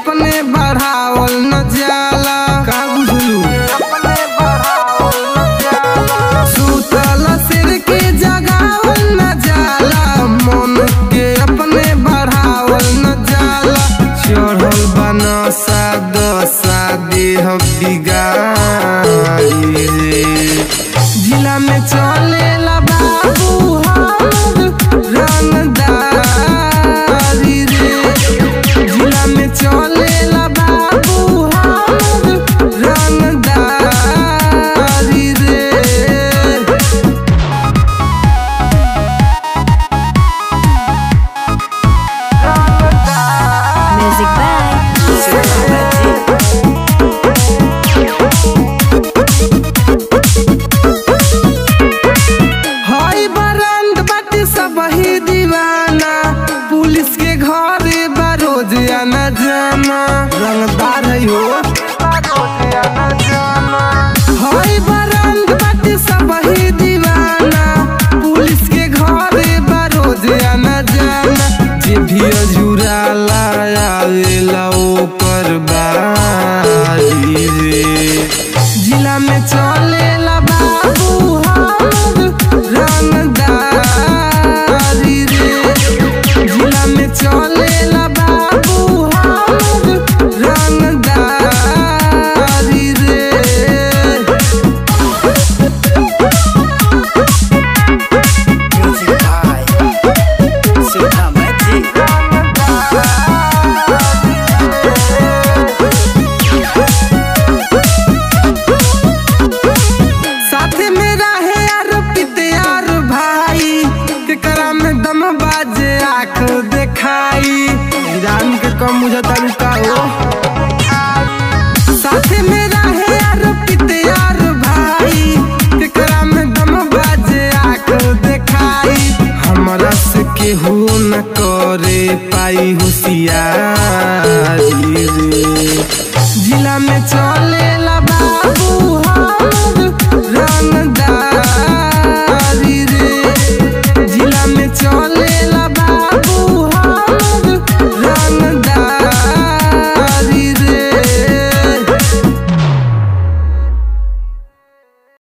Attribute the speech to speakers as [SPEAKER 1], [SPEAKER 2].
[SPEAKER 1] अपने बढ़ावल न जाला। का बुझलू सुतल सिर के जगावल न जाला, मन के अपने बढ़ावल न जाला। चढ़ल बनसा दशा देह बिगाड़ी रे, जिला में चलेला बाबू हमर रंगदारी रे। जिला में चलेला बाबू हमर रंगदारी रे।
[SPEAKER 2] Music by Shubham Majhi.
[SPEAKER 1] हई बरंद बाटे सब ही दीवाना, पुलिस के घरे बा रोज आना जाना। रंगदार है हो। हई बरंद बाटे सब ही दीवाना, पुलिस के घरे बा रोज आना जाना। जे भी अझुराला आवेला ओकर बारी रे, जिला में चलेला बाबू हमर रंगदारी रे। जिला में चलेला बाबू हमर रंगदारी रे।
[SPEAKER 3] Music by Shubham Majhi.
[SPEAKER 1] साथ में रहे यार पिते यार भाई, केकरा में दम बाजे आँख देखाई। ईरान के कम मुझे तालुका हो।